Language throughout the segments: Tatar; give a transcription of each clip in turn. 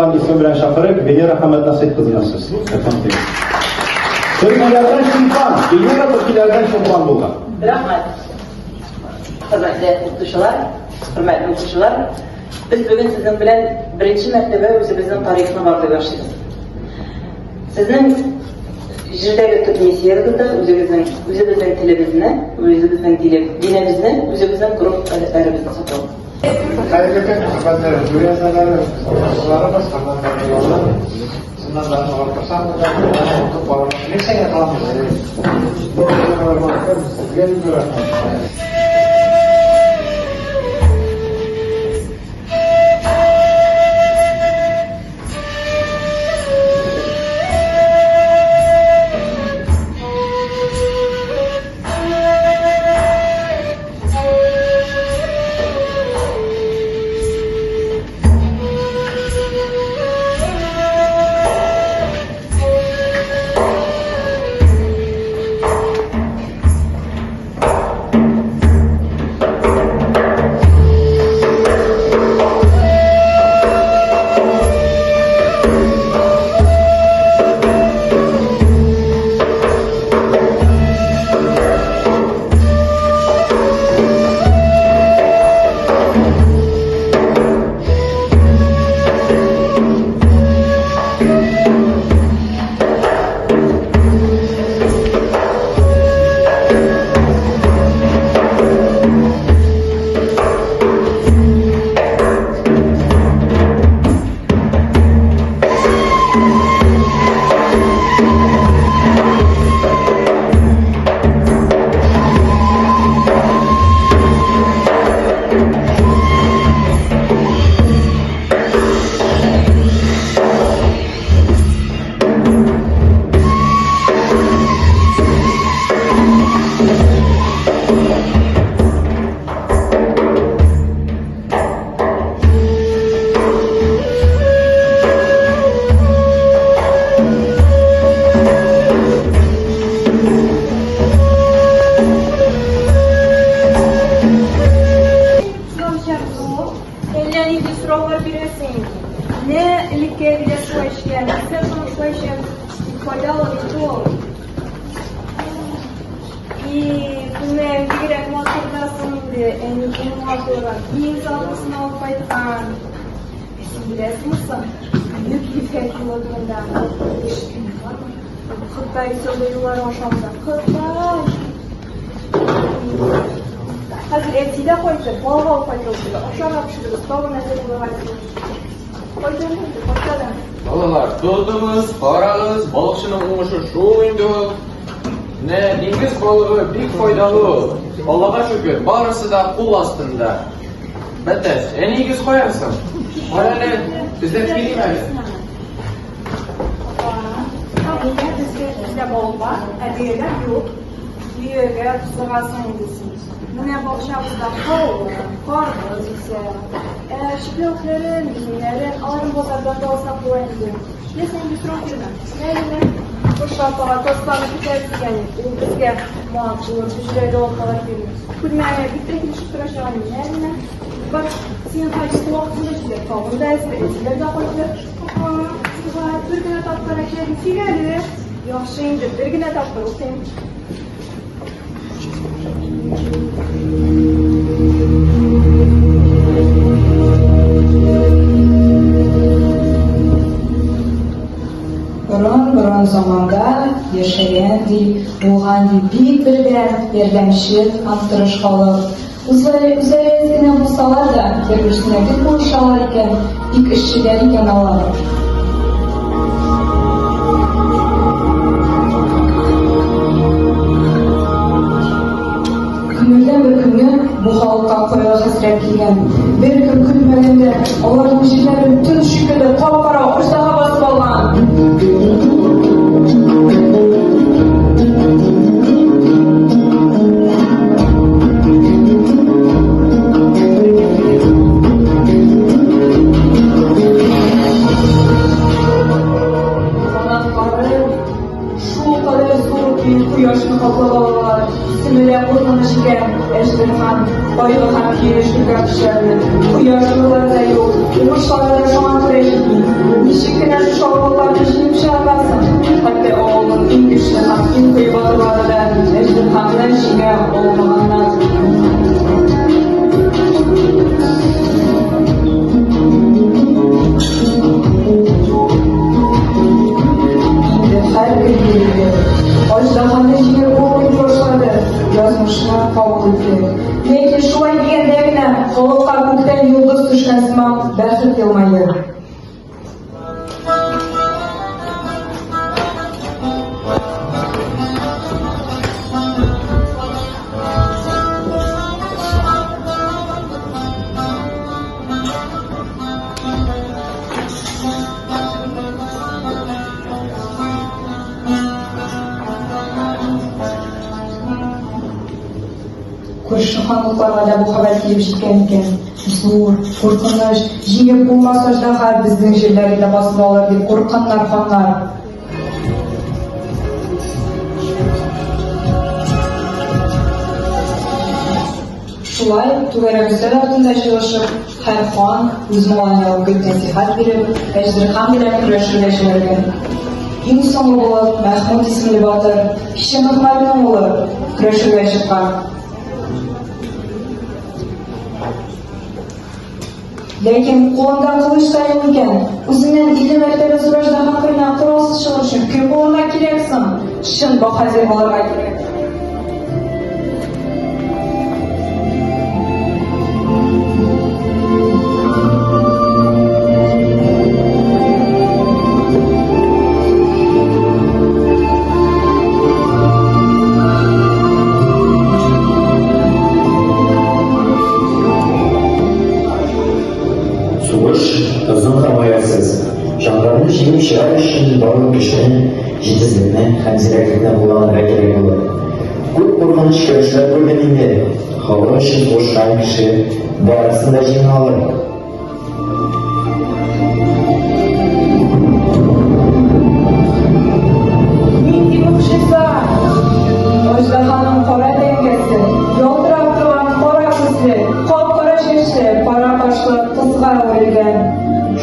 куелган исеме белән чакырып, Венера Хәмәтнасыйп кызына сүз. Төркиләрдән чулпан, Венера төркиләрдән чулпан булган. Рәхмәт. Хөрмәтле укытучылар, хөрмәтле укучылар, без бүген сезнең белән беренче мәртәбә үзебезнең тарихны барлый башлыйбыз. Сезнең җирдәге төп миссиягез дә үзегезнең үзебезнең телебезне, үзебезнең динебезне, үзебезнең гореф-гадәтләребезне саклау. Хәерле көн, хөрмәтле жюри әгъзалары, укытучыларыбыз, хөрмәтле балалар. Чыннан да, алып торсам да, укып барып, нәрсәгә каламыз? Сезгә бик зур рәхмәт. Әллә нинди сораулар бирәсең инде. Менә элекке әбиләр шулай эчкән, нәрсә соң шулай эчәм? Файдалы бит ул. И, күңел бигрәк матур да соң инде, әни иң матурын, иң затлысын алып кайткан. Ә син беләсеңме соң, Бөек Ефәк юлы турында ишеткәнең бармы? Кытай сәүдә юллары аша уза. Кытай! Хәзер әти дә кайтыр, балык алып кайтыр ул сезгә. Ашарга пешерегез, тагын әзер булырга тиеш. Кайтыр инде, кайта да. Балалар, тотыгыз, карагыз, балыкчының уңышы шул инде ул. Менә диңгез балыгы бик файдалы ул. Аллага шөкер, барысы да кул астында. Бәтәч, әниегез кая соң? Кара әле, эзләп килим әле. Әнигә безгә бездә балык бар, ә дөяләр юк. Дөягә кызыгасың инде син. Менә бакчабызда кавын, карбыз үсә. Ә чикләвекләрен, бизмиләрен аларын базардан да алсак була инде. Йә син инде сорау бирмә. Менә генә Кош апага тасланып китәбез икән, ул безгә матур, бөҗрәле алкалар бирер. Күлмәгеңә бик тә килешеп торачак әле, менә генә. Бар, син хәзер вакытында килә, тагын да әзер, әтиләр дә кайтты. Ага, бер генә тапкыр әкиятен сөйлә әле. Яхшы инде, бер генә тапкыр укыйм. Борын-борын заманда яшәгән ди, булган ди бик бердәм, ярдәмчел һәм тырыш халык. Үзләре үзләре әз генә булсалар да, бер-берсенә бик булышалар икән, бик эшчеләр икән алар. Көннәрдән бер көнне бу халыкка кайгы-хәсрәт килгән. Беркем көтмәгәндә, аларның җирләрен төн шикелле кап-кара аждаһа басып алган. Канатлары шул кадәр зур ки, кояшны каплап алалар. Исеме дә куркыныч икән. Әҗдерхан, кайгы һәм көенеч бөркәп кешеләрне. Кояш нурлары да юк, уңышлары да шуңа күрә җитми. Ничек кенә шушы авырлыкларны җиңеп чыгарга соң? Хәтта авылның иң көчле һәм иң кыю батырлары да Әҗдерханны җиңә алмаганнар. Инде һәркем билгеле, Аждаһаны җиңеп булмый дип башлады, язмышны кабул итте. Ләкин шулай дигәндә генә халыкка күктән йолдыз төшкән сымак бәхет елмайды. Күрше ханлыкларга да бу хәбәр килеп җиткән икән. Зур, куркыныч, җиңеп булмас аждаһа безнең җирләрне дә басып алыр дип курыкканнар ханнар. Шулай түгәрәк өстәл артында җыелышып, һәр хан үз малаена үгет-нәсыйхәт биреп, Әҗдерхан белән көрәшергә җибәргән. Иң соңгы булып Мәхмүт исемле батыр, Кече Мөхмәтнең улы, көрәшергә чыккан. Ләкин кулында кылыч та юк икән. Үзеннән 50 мәртәбә зур аждаһа кырына коралсыз чыгыр өчен кем булырга кирәк соң? Чын баһадир булырга кирәк. Сугыш озын һәм аяусыз. Җанварны җиңеп чыгар өчен барлык көчне, җитезлекне һәм зирәклекне кулланырга кирәк булыр. Күп куркыныч көрәшләр күрдем инде. Халык өчен сугышкан кеше барысын да җиңә алыр. Нинди могҗиза! Аждаһаның кара тәңкәсе, ялтырап торган кара күзле, кап-кара чәчле, кара кашлы кызга әверелгән.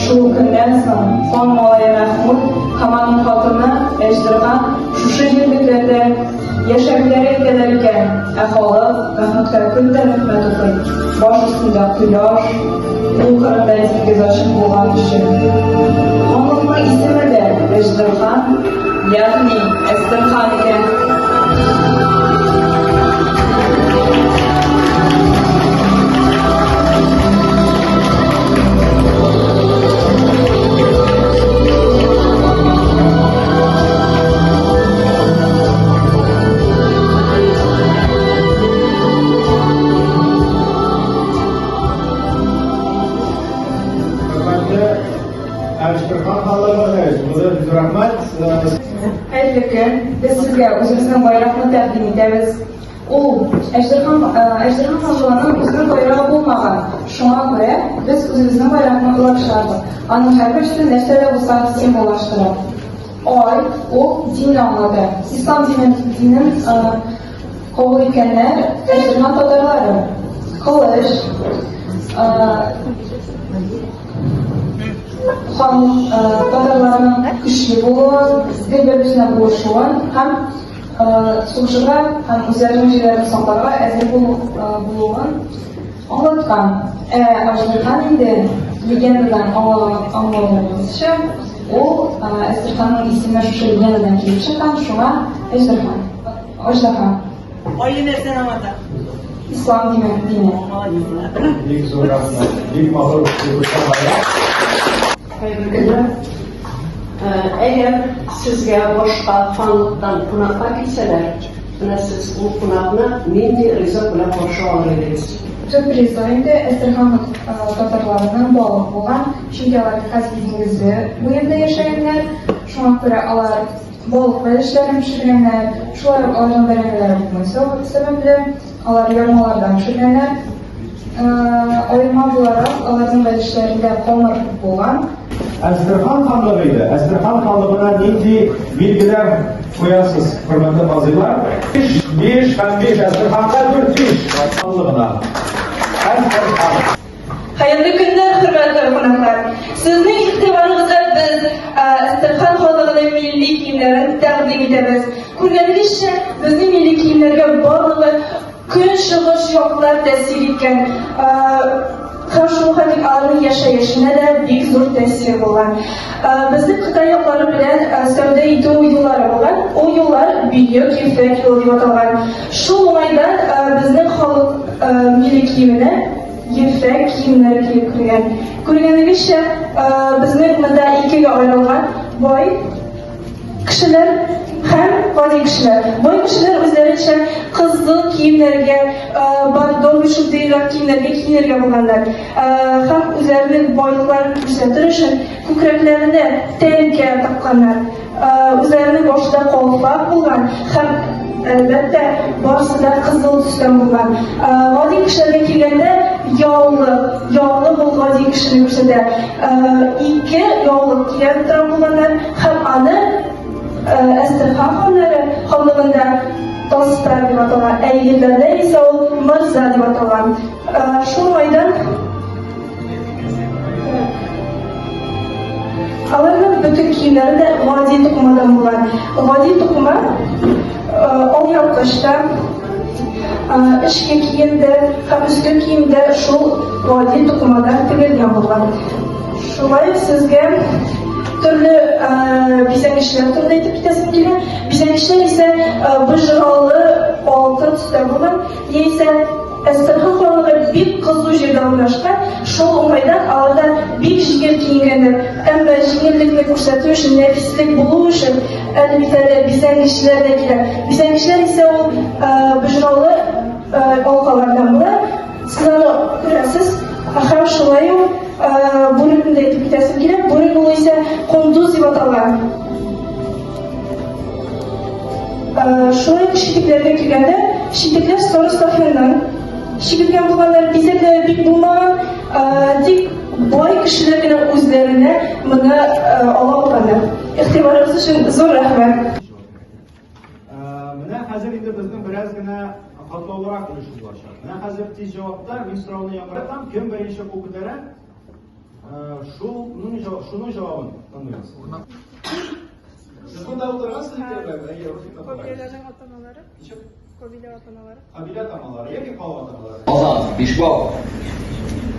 Шул көннән соң хан малае Мәхмүт һәм аның хатыны Әҗдерхан шушы җирлекләрдә Яшәүләре итәләр икән, ә халык Мәхмүткә көн дә рәхмәт укый, баш өстендә кояш, кул кырында диңгез ачык булган өчен. Ханлыкның исеме дә Әҗдерхан, ягъни Әстерхан икән. Хөрмәтле Әбштерхан ханлыгы, бик рәхмәт. Хәерле көн. Без сезгә үзебезнең байракны тәкъдим итәбез. Ул Әҗдерхан Әҗдерхан ханлыгының үзенең байрагы булмаган. Шуңа күрә без үзебезнең байракны уйлап чыгардык. Аның һәрберсе нәрсә дә булса символлаштыра. Ай, ул динне аңлата. Ислам динен, динен кабул иткәннәр Әҗдерхан татарлары. Кылыч, хан татарларының көчле булуын, бер-берсенә булышуын һәм Сугышырга һәм үзләренең җирләрен сакларга әзер булуын аңлаткан. Ә Аждырхан инде легендадан аңлавыбызча, ул Әстерханның исеме шушы легендадан килеп чыккан, шуңа Әждырхан, Аждаһа. Ае нәрсәне аңлата? Ислам дине. Дине. Бик зур рәхмәт. Бик матур Хәерле көннәр. Әгәр сезгә башка ханлыктан кунакка килсәләр, менә сез ул кунакны нинди ризык белән каршы алыр идегез? Төп ризык инде Әстерхан татарларының балык булган, чөнки алар Каспий диңгезе буенда яшәгәннәр, шуңа күрә алар балык бәлешләрен пешергәннәр, шулай ук аларның бәрәңгеләре булмау сәбәпле, алар ярмалардан пешергәннәр. Аерма буларак, аларның бәлешләрендә камыр күп булган. Әстерхан ханлыгы иде. Әстерхан ханлыгына нинди билгеләр куясыз, хөрмәтле казыйлар? 5 һәм 5. Әстерханга 4 5. Ханлыгына. Әстерхан. Хәерле көннәр, хөрмәтле кунаклар! Сезнең игътибарыгызга без Әстерхан халыгының милли киемнәрен тәкъдим итәбез. Күргәнегезчә, безнең милли киемнәргә барлыгы көнчыгыш яклар тәэсир иткән. Һәм шул хәтлек аларның яшәешенә дә бик зур тәэсир булган. Безнең Кытай яклары белән сәүдә итү юллары булган. Ул юллар Бөек Ефәк юлы дип аталган. Шул уңайдан безнең халык милли киеменә ефәк киемнәр килеп кергән. Күргәнегезчә, безнең монда икегә аерылган бай кешеләр һәм гади кешеләр. Бай кешеләр үзләренчә кызыл киемнәргә, бордовый шундыйрак киемнәргә киенергә булганнар. Һәм үзләренең байлыкларын күрсәтер өчен күкрәкләренә тәңкә такканнар. Үзләренең башында калфак булган һәм әлбәттә, барысы да кызыл төстән булган. Гади кешеләргә килгәндә, яулык, яулык ул гади кешене күрсәтә. Ике яулык кия торган булганнар һәм аны Әстерхан ханнары ханлыгында Тастар дип аталган, ә егетләрдә исә ул Мырза дип аталган. Шул уңайдан Аларның бөтен киемнәре дә гади тукымадан булган. Гади тукыма алъяпкыч та, эчке кием дә һәм өске кием дә шул гади тукымадан тегелгән булган. Шулай ук сезгә төрле бизәнгечләр турында әйтеп китәсем килә. Бизәнгечләр исә боҗралы алтын төстә булган, яисә Әстерхан ханлыгы бик кызу җирдә урнашкан, шул уңайдан аларда бик җиңел киенгәннәр. Әмма җиңеллекне күрсәтү өчен, нәфислек булу өчен әле бит әле бизәнгечләр дә кирәк. Бизәнгечләр исә ул боҗралы алкалардан була. Сез аны күрәсез. Һәм шулай ук бүрекне дә әйтеп китәсем килә. Бүрек ул исә кундуз дип аталган. Шулай ук читекләргә килгәндә, читекләр сары сафьяннан чигелгән булганнар, бизәкләре бик булмаган, тик бай кешеләр генә үзләренә моны ала алганнар. Игътибарыгыз өчен зур рәхмәт. Менә хәзер инде безнең бераз генә катлаулырак өлеше булачак. Менә хәзер тиз җавапта мин сорауны яңгыратам, кем беренче кул күтәрә, шуның шуның җавабын тыңлыйбыз. Сез монда утыргансыз икән, әйе, Кабиләнең атамалары. Ничек? Кабилә атамалары. Кабилә атамалары яки халык атамалары. Казан 5 балл,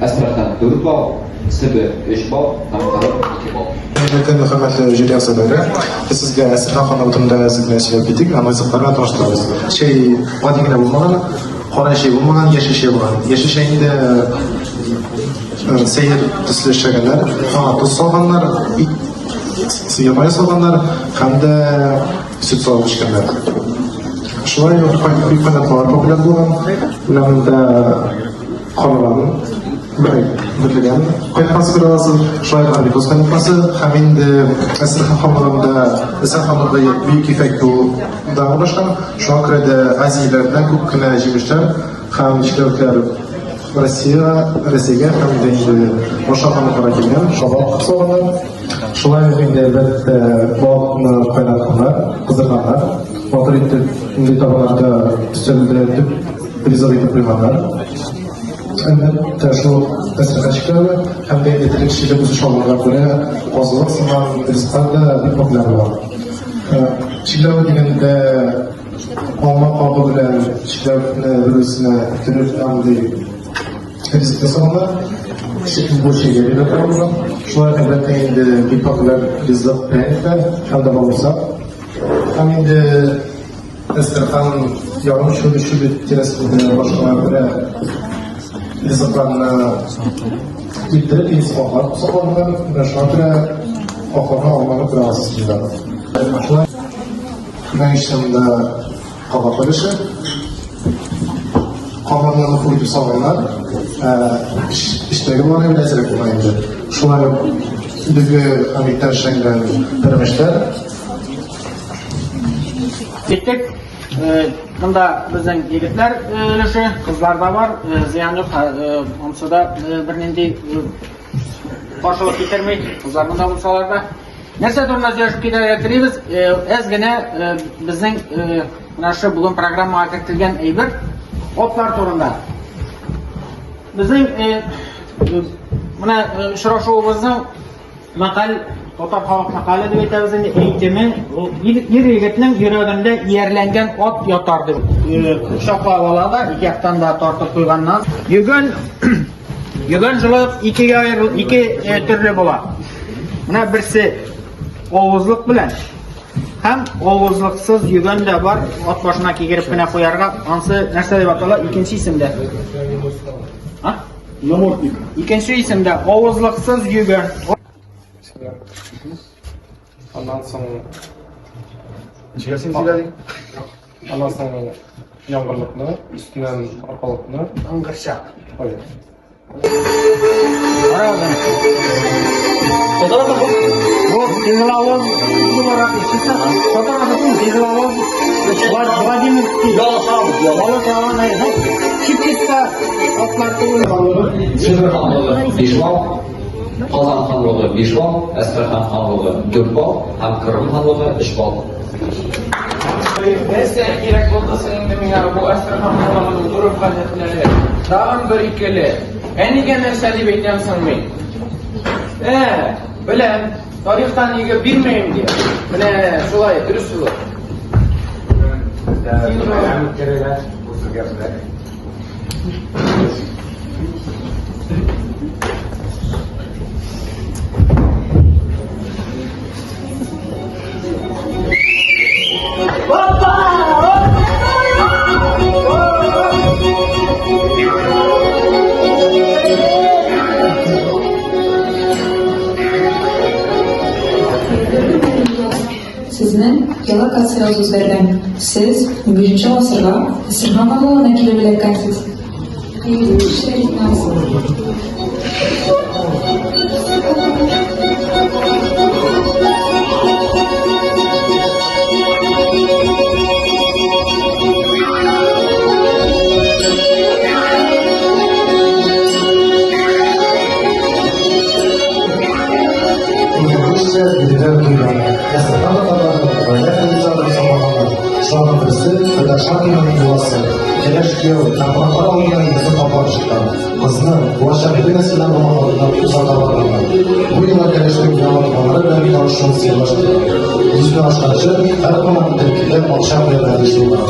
Әстерхан 4 балл, Себер 3 балл һәм Кырым 2 балл. Хөрмәтле көн, хөрмәтле жюри әгъзалары, без сезгә Әстерхан ханлыгы турында әз генә сөйләп китик, һәм ризыклар белән таныштырабыз. Чәй гади генә булмаган, кара чәй булмаган, яшел чәй булган. Яшел чәйне дә сәер төсле эшләгәннәр, аңа тоз салганнар, сыер мае салганнар һәм дә сөт салып эчкәннәр. Шулай ук бик кайнатмалар популяр булган. Менә монда карлыган, бөрлегән кайнатмасы күрә аласыз. Шулай ук абрикос кайнатмасы һәм инде Әстерхан ханлыгында Әстерхан ханлыгы Бөек Ефәк юлында урнашкан. Шуңа күрә дә Азия илләреннән күп кенә җимешләр һәм чикләвекләр Россия, Россиягә һәм дә инде башка халыкларга килгән, шабак салганнар. Шулай ук инде әлбәттә балыкны кайнатканнар, кыздырганнар. Матур итеп инде табаларда өстәлдә төп ризык итеп куйганнар. Әлбәттә, шул әстерхан чикләве һәм дә инде терлекчелек үсеш алганга күрә казылык сыман ризыклар да бик популяр була. Чикләве дигәндә Алма кабы белән чикләвекне бер-берсенә төреп андый ризык ясаганнар. Бу чәйгә бирә торган. Шулай ук әлбәттә инде бик популяр ризык пряниклар һәм дә бавырсак. Һәм инде Әстерхан ярым чүле чүле тирәсендә башка берәр ризыкларны киптереп яисә каклап сакланганнар. Менә шуңа күрә какларга алманы күрә аласыз монда. Шулай Күмәгечтә кабак өлеше. Кабакны ныклы итеп салганнар. Эчтәге булган инде әзрәк була инде. Шулай ук дөге һәм иттән эшләнгән пәрәмәчләр. Киттек. Монда безнең егетләр өлеше, кызлар да бар. Зыян юк, анысы да бернинди каршылык китерми, кызлар монда булсалар да. Нәрсә турында сөйләшеп китәргә телибез? Әз генә безнең Менә шул бүген программага кертелгән әйбер атлар турында. Безнең менә очрашуыбызның мәкаль, татар халык мәкале дип әйтәбез инде, әйтеме, ул ир егетнең йөрәгендә иярләнгән ат ятар дип кочаклап ала да, ике яктан да тартып куйганнан. Йөгән йөгән шулай ук икегә аерыл, ике төрле була. Менә берсе авызлык белән һәм авызлыксыз йөгән дә бар, ат башына кигереп кенә куярга. Ансы нәрсә дип атала? Икенче исемдә. А? Намордник. Икенче исемдә авызлыксыз йөгән. Аннан соң Ничек син сөйләдең? Аннан соң яңгырлыкны, өстеннән аркалыкны. Аңгырчак. Ой. Бу тезлавоз буларак ишетсә, татар тезлавоз Владимирский. Чипкиста атлар түгел. Себер ханлыгы 5 балл, Казан ханлыгы 5 балл, Әстерхан ханлыгы 4 балл һәм Кырым ханлыгы 3 балл. Нәрсә кирәк булды соң инде миңа бу Әстерхан ханлыгының гореф-гадәтләре? Тагын бер икеле. Ә нигә нәрсә дип әйтәм соң мин? Ә, беләм. Тарихтан нигә бирмәем ди. Менә шулай дөрес булыр. Бәйрәм үткәрәләр, бу сезгә бүләк. Сезнең геолокацияз үзгәргән. Сез унбишенче гасырга Әстерхан авылына килеп эләккәнсез. Хәерле кичләр, Илназ. Күргәнебезчә, биредә туйлар, Әстерхан татарларының гаилә традицияләрен саклаганнар. Шуларның берсе, Фәтәхшан имамның йоласы. Кәләш кияү һәм кунаклар алдында йөзен каплап чыккан. Кызны, булачак ире нәселеннән булган хатыннар озата барганнар. Бу йола кәләшнең яңа туганнары белән танышуын сыйфатлаштырган. Йөзне ачканчы, һәр кунак тәлинкәгә акча куярга тиеш булган.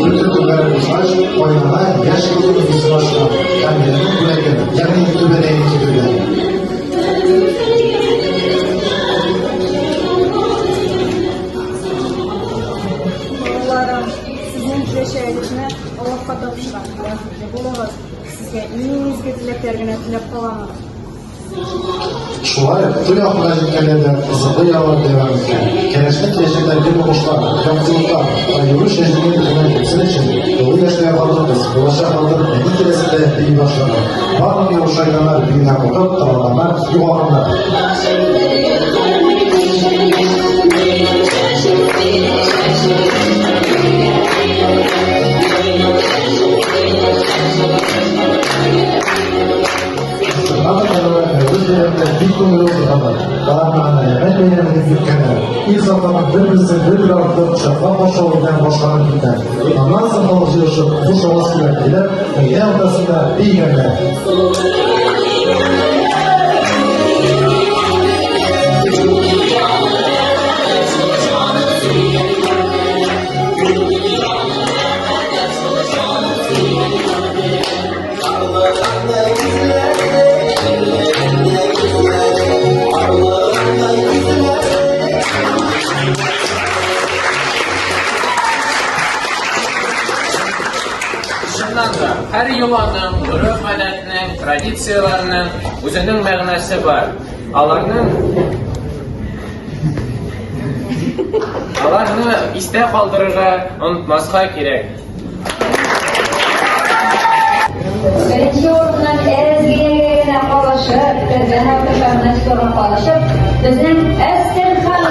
Бөтен туйлар узгач, каенана яшь киленнең йөзен ачкан һәм иренең бүләген, ягъни түбәтәен кидергән. Балаларым, сезнең киләчәгегезне Аллаһка тапшырам. Бәхетле булыгыз. Сезгә иң изге теләкләр генә теләп каламын. Шулай ук туй ахырына җиткәндә дә кызыклы яллар дәвам иткән. Кәләшне киләчәктә гел уңышлар, яктылыклар, аеруча җиңел гомер итсен өчен, олы яшьтәге хатын-кыз, булачак хатын әни тирәсендә бии башлаган. Барлык явыз шайтаннар биюенә куркып, таралганнар, югалганнар. Сырга татарлары Нәүрүз бәйрәмендә бик күңелле уздырганнар. Алар моны Әләмәт бәйрәме дип йөрткәннәр. Ил затларының бер-берсен бер-бер артлы кочаклап каршы алу белән башланып киткән. Аннан соң халык җыелышып, хуш аваз көйләр көйләп, мәйдан уртасында биегәннәр. Чыннан да, һәр йоланың, гореф-гадәтнең, традицияләрнең үзенең мәгънәсе бар. Аларның Аларны истә калдырырга, онытмаска кирәк. Беренче урыннан әзгә генә калышып, бердән артык очкога калышып, безнең Әстерхан.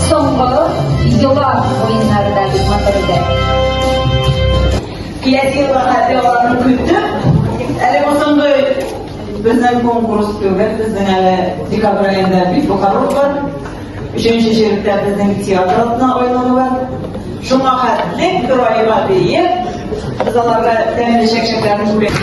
Соңгы йола уеннары да бик матур иде. Киләсе елга хәтле аларны көтеп, әле бу соңгы безнең конкурс түгел, безнең әле декабрь аенда бик бухаров бар. Өченче чиректә безнең театр атна айлыгы бар. Шуңа хәтле бер айга биеп, без аларга тәмле чәкчәкләрне бүләк.